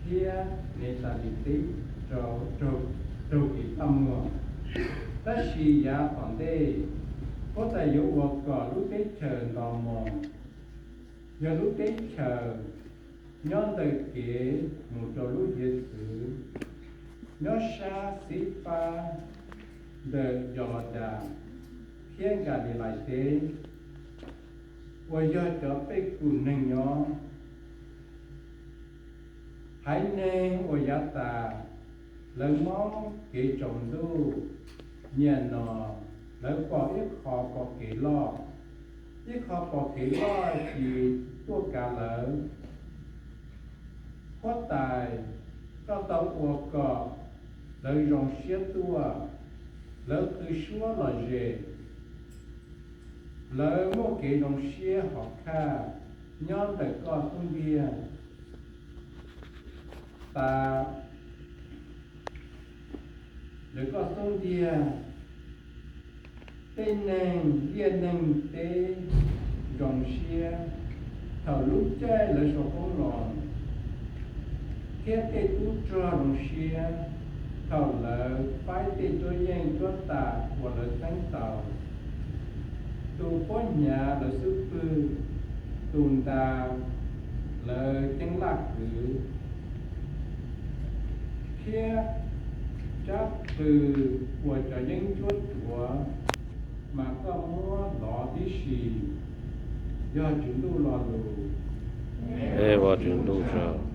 thiab Netalis teb raug kev paj muag. Tab sis yav tom ntej, Huab Tais yuav ua kom lub teb chaws nto moo, yog lub teb chaws nyob ntawm kev mus rau lub hiav txwv, nyob sab xib fab ntawm Yos Los Das thiab Nkas Lis Lais teb, uas yog cov pej kum neeg nyob. Haiv neeg uas yav tas lawv mob kev tsaus ntuj, nyiam no lawv pom ib qho pom kev loj, ib qho pom kev loj cis tuaj kav lawv. Huab Tais, koj tau ua kom lawv zoo siab tuaj, lawv qw suab lom zem, lawv muaj kev zoo siab hom khaj nyob ntawm koj xub ntiag. Tas ntawm koj xub ntiag, tej neeg liaj neeg teb zoo siab thaum lub caij lawv sau koob los, thiab tej tub rog zoo siab thaum lawv faib tej cuab yeej cuab tam uas lawv txeeb tau, tus pob hnyav lawv xub pwg, tus nta lawv ceeb laj kwv, thiab tsab qws uas cov yeeb ncuab tuav, mas koj muab lov tib si. Yog Tswv Ntuj lo lus. Ua Tswv Ntuj tsaug.